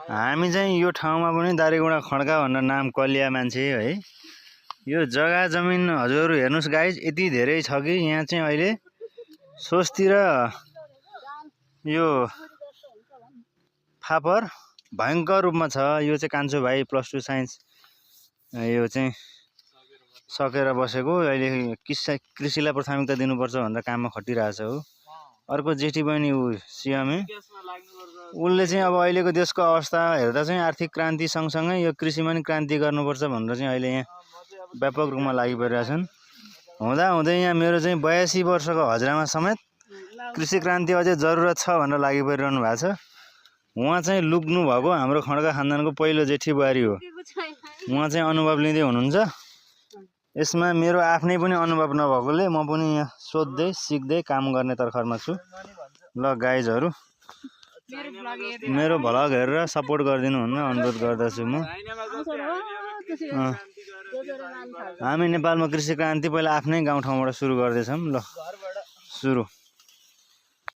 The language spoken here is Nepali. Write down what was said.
हामी चाहिँ यो ठाउँमा पनि दारीगुँडा खड्का भनेर नाम कलिया मान्छे है। यो जग्गा जमिन हजुरहरु हेर्नुस् गाइज यति धेरै छ कि यहाँ चाहिँ अहिले स्वस्ति र यो फापर भयंकर रूपमा छ। यो चाहिँ कान्छो भाइ +2 साइन्स यो चाहिँ सकेर बसेको अहिले कृषिलाई प्राथमिकता दिनुपर्छ भनेर काममा खटिरहेछ हो। अर्को जेठी बहिनी उ सिएमए उनले चाहिँ अब अहिलेको देशको अवस्था हेर्दा चाहिँ आर्थिक क्रान्ति सँगसँगै यो कृषिमा पनि क्रान्ति गर्नुपर्छ भनेर चाहिँ अहिले यहाँ व्यापक रूपमा लागिपरेछन्। हुँदै यहाँ मेरो चाहिँ 82 वर्षको हजुरआमा समेत कृषि क्रान्ति अझै जरुरत छ भनेर लागिपरिरहनु भएको छ। उहाँ चाहिँ लुक्नु भएको हाम्रो खड्का खानदानको पहिलो जेठी बुहारी हो। उहाँ चाहिँ अनुभव लिँदै हुनुहुन्छ। यसमा मेरो आफ्नै पनि अनुभव नभएकोले म पनि यहाँ सोध्दै सिक्दै काम गर्ने तर्खरमा छु। ल गाइजहरु मेरो भ्लग हेरेर सपोर्ट गरिदिनु भनेर अनुरोध गर्दछु म। हामी नेपालमा कृषि क्रान्ति पहिला आफ्नै गाउँ ठाउँबाट सुरु गर्दैछौँ। ल सुरु।